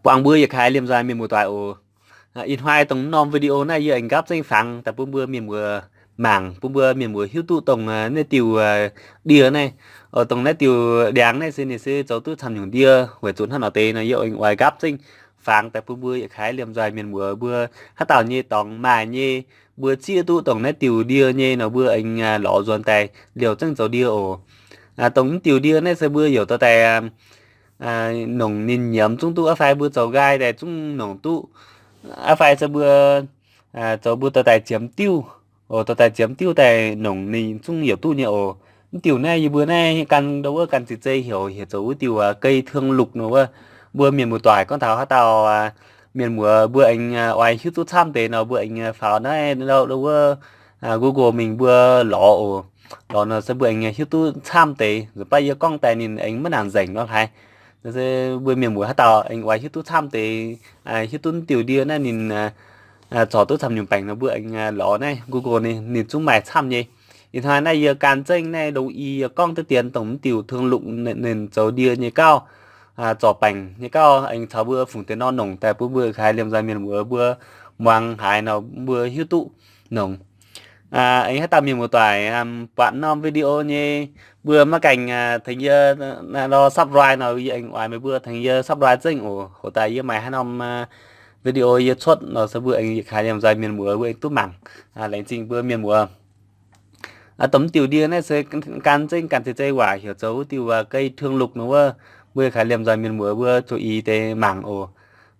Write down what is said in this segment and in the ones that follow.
Buangh mbuo yietc kaaix liemh nzoih mienh muoz-doic oc. Ih hnoi dongh norm video naaiv yie aengx nqaapv zengv fangx daaih bun mbuo mienh muoz mangc, bun mbuo mienh muoz hiuv duqv dongh naaiv diuh ndie naaiv, dongh naaiv diuh ndiangx naaiv se ninh se zoux duqv camv nyungc ndie weic zuqc hnangv nor deix nor, yie aengx oix nqaapv zengv fangx daaih bun mbuo yietc kaaix liemh nzoih mienh muoz mbuo haaix dauh nyei dorngx maaih nyei, mbuo zieqv duqv dongh naaiv diuh ndie nyei nor mbuo aengx lorz nzuonx daaih liouh zengv zoux ndie oc. Dongh mv diuh ndie naaiv se mbuo youc dorh daaih nongc ninh nyiemz zungv duqv, aqv fai mbuo zoux nqaai daaih zungv nongc duqv, aqv fai se mbuo zoux mbuo dorh daaih ziemx diuv oc, dorh daaih ziemx diuv daaih nongc ninh zungv youc duqv nyei oc. Mv diuh naaiv yie mbuo naaiv gan ndo wuov gan ziqc zei heuc, heuc zoux wuov diuh gei thương lục nor wuov. Mbuo mienh muoz-doic gorngv taux haaix dauh mienh muoz mbuo aengx oix hiuv duqv camv deix nor mbuo aengx faaux naaiv ndo wuov Google mingh mbuo lorz oc. Lorz nor se mbuo aengx hiuv duqv camv deix, nzunc baav yie gorngv daaih ninh aengx maiv nangc nzengc nor hlaaix. Nor se mbuo mienh muoz haaix dauh aengx oix hiuv duqv camv deix, hiuv duqv mv diuh ndie naaiv ninh zorc duqv camv nyungc baengc nor mbuo aengx lorz naaiv Google ninh, ninh zungv maaih camv nyei. Ih hnoi naaiv yie gan zengv naaiv longx i yie gorngv deix dien dongh mv diuh thương lục ninh zoux ndie nyei gauh, zorc baengc nyei gauh, aengx caux mbuo fungc deix nor nongc daaih bun mbuo kaaix liemh nzoih mienh muoz mbuo muangx haiz nor mbuo hiuv duqv nongc. Aengx haaix dauh mienh muoz-doic buatc norm video nyei, mbuo maiv gaengh tengx yie subscribe nor, yie aengx oix meih mbuo tengx yie subscribe zengv oc. Hoc daaih yie maaih haaix norm video yie cuotv nor se mbuo aengx yietc kaaix liemh nzoih mienh muoz mbuo aengx duqv mangc. Laengz zingh mbuo mienh muoz. Dongh mv diuh ndie naaiv se gan zengv gan zeiz zeiz waac heuc zoux wuov diuh gei thương lục nor wuov, mbuo kaaix liemh nzoih mienh muoz mbuo zuqc i deix mangc oc.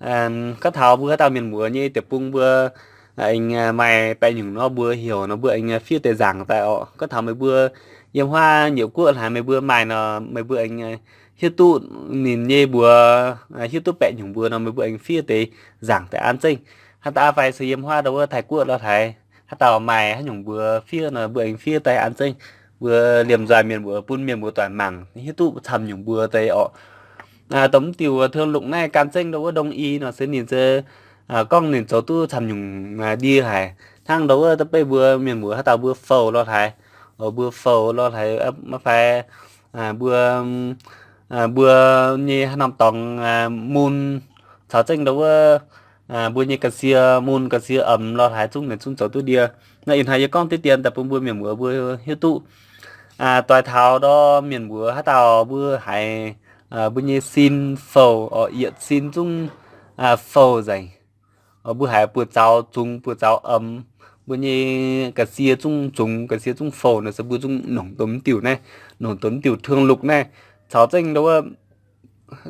Gorngv taux mbuo haaix dauh mienh muoz nyei deic-bung mbuo aengx maaih baeqc nyungc nor mbuo heuc nor mbuo aengx fiev deix nzaangc daaih oc. Gorngv taux meih mbuo yiem huaav nyeic guoqv hlaax meih mbuo maaih nor meih mbuo aengx hiuv duqv ninh nyei mbuox, hiuv duqv baeqc nyungc mbuox nor meih mbuo aengx fiev deix nzaangc daaih an zengv. Haaix dauh fai se yiem huaav ndo wuov Taiv guoqv lo hlaax, haaix dauh maaih haaix nyungc mbuox fiev nor mbuo aengx fiev daaih an zengv. Mbuo liemh nzoih mienh muoz bun mienh muoz doic mangc hiuv duqv camv nyungc mbuox deix oc. Dongh mv diuh thương lục naaiv gan zengv ndo wuov ndongc i nor se ninh se gorngv ninh zoux duqv camv nyungc ndie haic. Hnangv ndo wuov da'beiv mbuo mienh muoz haaix dauh mbuo fou lo hlaax, mbuo fou lo hlaax maiv fai mbuo, mbuo nyei haaix norm dorngx mun, caux zengv ndo wuov mbuo nyei ga'sie mun ga'sie omx lo hlaax zungv ninh zungv zoux duqv ndie. Naaiv ih hnoi yie gorngv deix dien daaih bun mbuo mienh muoz mbuo hiuv duqv. Doix taux ndo mienh muoz haaix dauh mbuo haiz mbuo nyei sin fou, yietc sin zungv fou nzengc, mbuo haiz buoz-zaux zungx buoz-zaux omx, mbuo nyei ga'sie zungv zungx ga'sie zungv fou nor se mbuo zungv nongc dongh mv diuh naaiv, nongc dongh mv diuh thương lục naaiv, caux zengv ndo wuov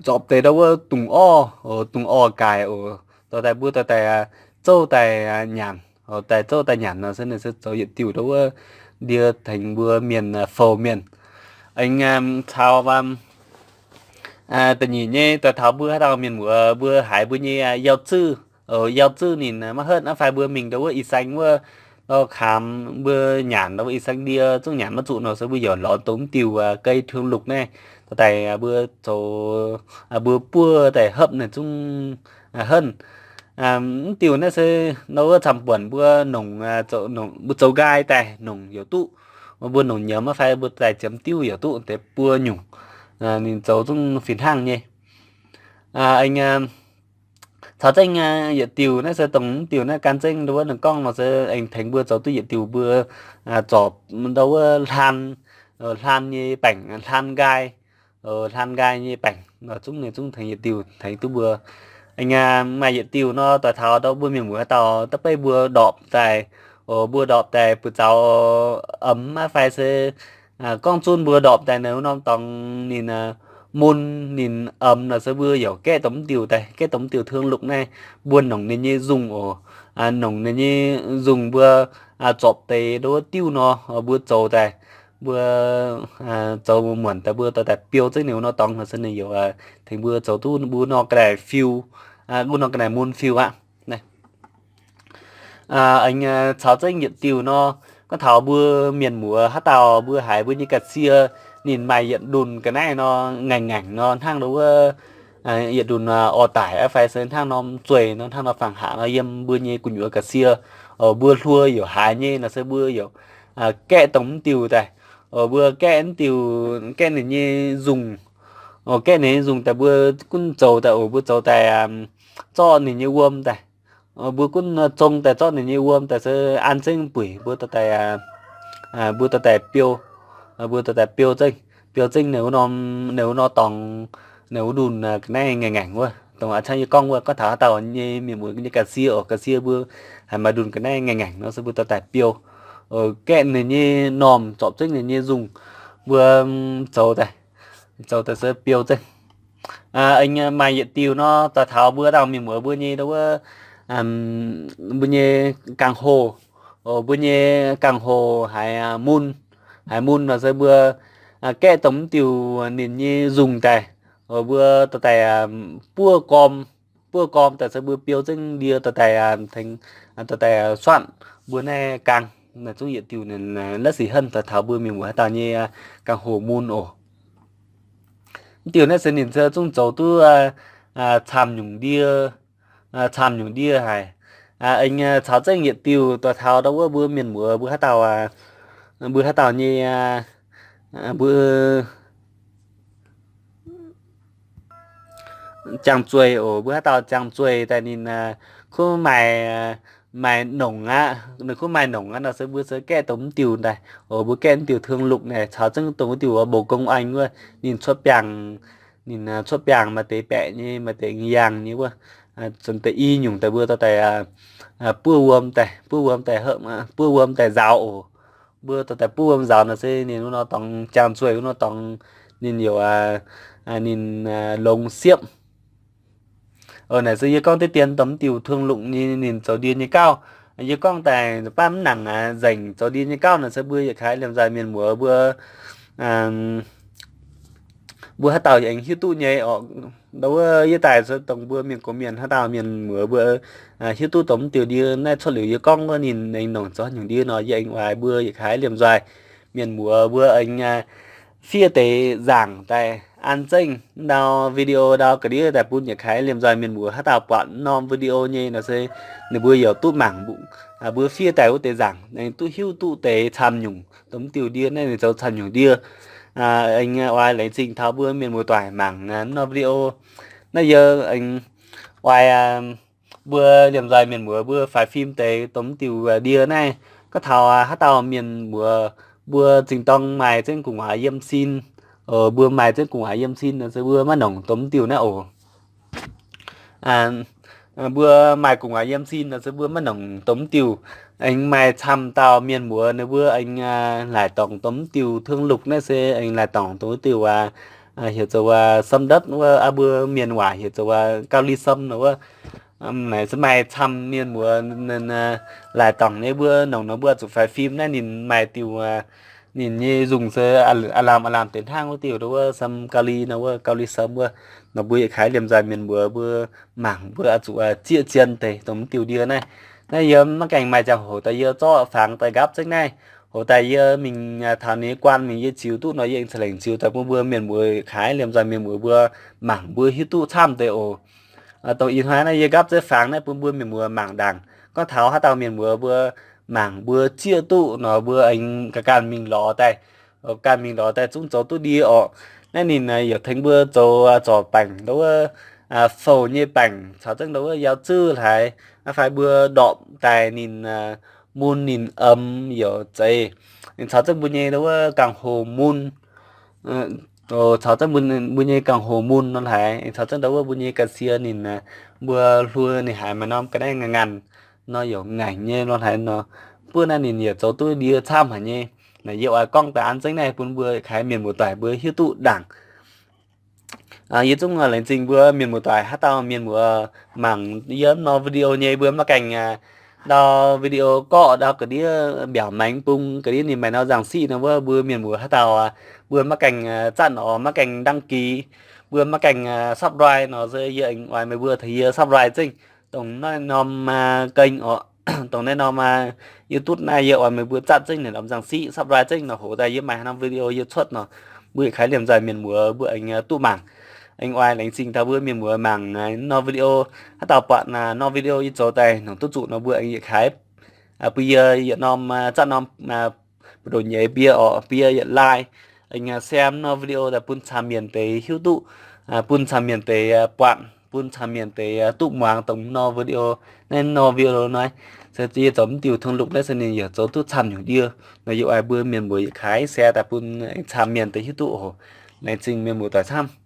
zorpc deix ndo wuov dungz orv, dungz orv-gaaix oc, dorh daaih mbuo dorh daaih zouv daaih nyanc, daaih zouv daaih nyanc nor se ninh se zoux yietc diuh ndo wuov ndie tengx mbuo mienh fou mienh. Aengx caux da'nyeic nyei doix taux mbuo haaix dauh mienh muoz mbuo haiz mbuo nyei yauh zuv, yauh zuv ninh maiv henv aqv fai mbuo mingh ndo wuov ih saeng wuov, lo kaamx mbuo nyanc ndo wuov ih saeng ndie zungv nyanc maiv zuqc nor se mbuo yaac lorz dongh mv diuh gei thương lục naaiv, dorh daaih mbuo zoux, mbuo buov daaih hopv naaiv zungv henv. Mv diuh naaiv se ndo wuov camv-buonc mbuo nongc, mbuo zoux nqaai daaih nongc youc duqv, mbuo nongc nyiemz maiv fai mbuo daaih ziemx diuv youc duqv deix buo nyungc, ninh zoux zungv fih hnangv nyei. Aengx caux zengv yietc diuh naaiv se dongh mv diuh naaiv gan zengv ndo wuov ninh gorngv nor se aengx tengx mbuo zoux duqv yietc diuh mbuo zorpc ndo wuov hlan, hlan nyei baengc, hlan nqaai, hlan nqaai nyei baengc nor zungv ninh zungv tengx yietc diuh tengx duqv mbuo. Aengx maaih yietc diuh nor doix taux ndo mbuo mienh muoz haaix dauh da'beiv mbuo ndorpc daaih, mbuo ndorpc daaih buoz-zaux omx maiv fai se gorngv zunv mbuo ndorpc daaih naaiv norm dorngx ninh mun ninh omx nor se mbuo yaac gaeqv dongh mv diuh daaih, gaeqv dongh mv diuh thương lục naaiv, mbuo nongc ninh nyei nzungh oc. Nongc ninh nyei nzungh mbuo zorpc deix ndo wuov diuv nor mbuo zoux daaih, mbuo zoux muonc daaih mbuo dorh daaih biou zengv ninh wuov norm dorngx nor se ninh yaac tengx mbuo zoux duqv mbuo norm ga'naaiv fiu, mbuo norm ga'naaiv mun fiu aqv. Aengx caux zengv yietc diuh nor, gorngv taux mbuo mienh muoz haaix dauh mbuo haiz mbuo nyei ga'sie ninh maaih yietc ndunh ga'naaiv nor ngaengc ngaengc nor hnangv ndo wuov yietc ndunh orv daic aqv fai se hnangv norm zueih nor hnangv norm fangx haac nor yiem mbuo nyei gu'nyuoz ga'sie, mbuo hluo yaac haiz nyei nor se mbuo yaac gaeqv dongh mv diuh daaih, mbuo gaeqv mv diuh, gaeqv ninh nyei nzungh, Oc, gaeqv ninh nyei nzungh daaih mbuo gunv zoux daaih oc, mbuo zoux daaih zorqv ninh nyei wuom daaih. Mbuo gunv zong daaih zorqv ninh nyei wuom daaih se an zengv buic, mbuo dorh daaih, mbuo dorh daaih biou, mbuo dorh daaih biou zengv, biou zengv ninh wuov norm, ninh wuov norm dorngx, ninh wuov ndunh ga'naaiv ngaengc ngaengc wuov, dongh a'ciangv yie gorngv wuov, gorngv taux haaix dauh nyei mienh muoz nyei ga'sie oc, ga'sie mbuo haiz maaih ndunh ga'naaiv ngaengc ngaengc nor se mbuo dorh daaih biou. Gaeqv ninh nyei normh, zorpc zengv ninh nyei nzungh, mbuo zoux daaih, zoux daaih se biou zengv. Aengx maaih yietc diuh nor, daaih taux mbuo dauh mienh muoz mbuo nyei wuov, mbuo nyei gangh hoh, mbuo nyei gangh hoh haiz mun, haiz mun nor se mbuo gaeqv dongh mv diuh ninh nyei nzungh daaih, mbuo dorh daaih buov gorm, buov gorm daaih se mbuo biou zengv ndie dorh daaih tengx, dorh daaih suatv mbuo naaiv gangh. Naaiv zungv yietc diuh naaiv sic henv daaih taux mbuo mienh muoz haaix dauh nyei gangh hoh mun oc. Mv diuh naaiv se ninh se zungv zoux duqv camv nyungc ndie, camv nyungc ndie haic. Aengx caux zengv yietc diuh daaih taux ndau wuov mbuo mienh muoz mbuo haaix dauh, mbuo haaix dauh nyei, mbuo jangx zueih oc, mbuo haaix dauh jangx zueih daaih ninh kuv maaih, maaih nongc aqv, ninh kuv maaih nongc aqv nor se mbuo se gaeqv dongh mv diuh daaih oc, mbuo gaeqv mv diuh thương lục naaic caux zengv dongh wuov diuh bổ công anh wuov ninh cuotv biangh, ninh cuotv biangh maaih deix baeqc nyei, maaih deix yangh nyei wuov, deix i nyungc daaih mbuo dorh daaih buov wuom daaih, buov wuom daaih, buov wuom daaih nzaaux oc. Mbuo dorh daaih buov wuom nzaaux nor se ninh wuov nor dorngx jangx zueih wuov nor dorngx ninh youc, ninh longx siepv. Naaic se yie gorngv deix dien dongh mv diuh thương lục nyei ninh zoux ndie nyei gauv. Yie gorngv daaih baav mv nangc nzengc zoux ndie nyei gauv nor se mbuo yietc kaaix liemh nzoih mienh muoz mbuo, mbuo haaix dauh aengx hiuv duqv nyei oc. Ndau wuov yie daaih se dongh mbuo mienh gox mienh haaix dauh mienh muoz mbuo hiuv duqv dongh mv diuh ndie naaiv cuotv liuz yie gorngv wuov ninh aengx nongc zoux haaix nyungc ndie nor yie aengx oix mbuo yietc kaaix liemh nzoih mienh muoz mbuo aengx fiev deix nzaangc daaih an zengv ndau video ndau ga'ndiev daaih bun yietc kaaix liemh nzoih mienh muoz haaix dauh buatc norm video nyei nor se ninh mbuo youc duqv mangc mbuo fiev daaih wuov deix nzaangc, aengx duqv hiuv duqv deix camv nyungc dongh mv diuh ndie naaiv ninh zoux camv nyungc ndie. Aengx oix laengz zingh taux mbuo mienh muoz doic mangc norm video. Naaiv yie aengx oix mbuo liemh nzoih mienh muoz mbuo faix fim deix dongh mv diuh ndie naaiv. Gorngv taux haaix dauh mienh muoz mbuo zingh dorng maaih zengv gu'nguaaz yiem sin, mbuo maaih zengv gu'nguaaz yiem sin nor se mbuo maiv nongc dongh mv diuh naaiv oc. Mbuo maaih gu'nguaaz yiem sin nor se mbuo maiv nongc dongh mv diuh. Aengx maaih camv dauh mienh muoz ninh mbuo aengx laaic dorngc dongh mv diuh thương lục naaiv se aengx laaic dorngc dongh mv diuh aac, heuc zoux sâm đất wuov, mbuo mienh waac heuc zoux gau li sâm nor wuov. Naaic se maaih camv mienh muoz ninh laaic dorngc nyei, mbuo nongc nor mbuo zuqc faix fim naaiv ninh maaih diuh, ninh nyei nzungh se aav lamh aav lamh deix hnangv wuov diuh ndau wuov sâm gau li nor wuov, gau li sâm wuov. Nor mbuo yietc kaaix liemh nzoih mienh muoz mbuo mangc mbuo oix zuqc zieqv zien deix dongh mv diuh ndie naaiv. Naaiv yie maiv gaengh maaih ziangh hoc daaih yie zorqv fangx daaih nqaapv zengv naaiv. Hoc daaih yie mingh taux ninh nyei guaan mingh yie ziux duqv nor yie aengx ca'lengc ziux daaih bun mbuo mienh muoz yietc kaaix liemh nzoih mienh muoz mbuo mangc mbuo hiuv duqv camv deix oc. Dongh ih hnoi naaiv yie nqaapv zengv fangx naaiv bun mbuo mienh muoz mangc ndaangc. Gorngv taux haaix dauh mienh muoz mbuo mangc mbuo zieqv duqv nor mbuo aengx ganh ganh mingh lorz daaih, ganh mingh lorz daaih zungv zoux duqv ndie orqc. Naaiv ninh yaac tengx mbuo zoux zorc baengc ndau wuov, fouh nyei baengc caux zengv ndau wuov yaac zuqv haiz, fai mbuo ndorpc daaih ninh mun ninh emx yaac zeiz. Ninh caux zengv mbuo nyei ndau wuov gangh hoc mun, caux zengv mbuo nyei gangh hoc mun nor haiz, caux zengv ndau wuov mbuo nyei ga'sie ninh, mbuo hluo ninh haiz maaih norm ga'naaiv ngaengc ngaengc nor, yaac ngaengc nyei nor haiz nor, buov naaiv ninh yaac zoux duqv ndie camv haic nyei. Naaiv yie oix gorngv daaih an zengv naaiv bun mbuo kaaix mienh muoz-doic mbuo hiuv duqv ndaangc. Yie zungv laengz zingh mbuo mienh muoz-doic haaix dauh mienh muoz mangc yie norm video nyei mbuo maiv gaengh ndau video gorqv ndau ga'ndiev mbiaauc maengx bung ga'ndiev ninh maaih norm nzangc siqv nor wuov mbuo mienh muoz haaix dauh mbuo maiv gaengh zatv nor maiv gaengh đăng ký, mbuo maiv gaengh subscribe nor se yie oix meih mbuo tengx yie subscribe zengv dongh naaiv norm kênh oc, dongh naaiv norm YouTube naaiv yie oix meih mbuo zatv zengv naaiv norm nzangc siqv subscribe zengv nor hoc daaih yie maaih haaix norm video yie cuotv nor, mbuo yietc kaaix liemh nzoih mienh muoz mbuo aengx duqv mangc. Aengx oix laengz zingh taux mbuo mienh muoz mangc norm video. Haaix dauh buatc norm video yie zoux daaih nongc duqv zuqc nor mbuo aengx yietc kaaix bun yie yietc norm zatv norm ba'ndoc nyeiz bun yie oc, bun yie yietc like, share mv norm video daaih bun camv mienh deix hiuv duqv, bun camv mienh deix buatc, bun camv mienh deix duqv muangx dongh mv norm video. Naaiv mv norm video nor, se yie zoux mv diuh tong luk naaiv se ninh yaac zoux duqv camv nyungc ndie. Nor yie oix mbuo mienh muoz yietc kaaix share daaih bun camv mienh deix hiuv duqv oc. Laengz zingh mienh muoz doic camv.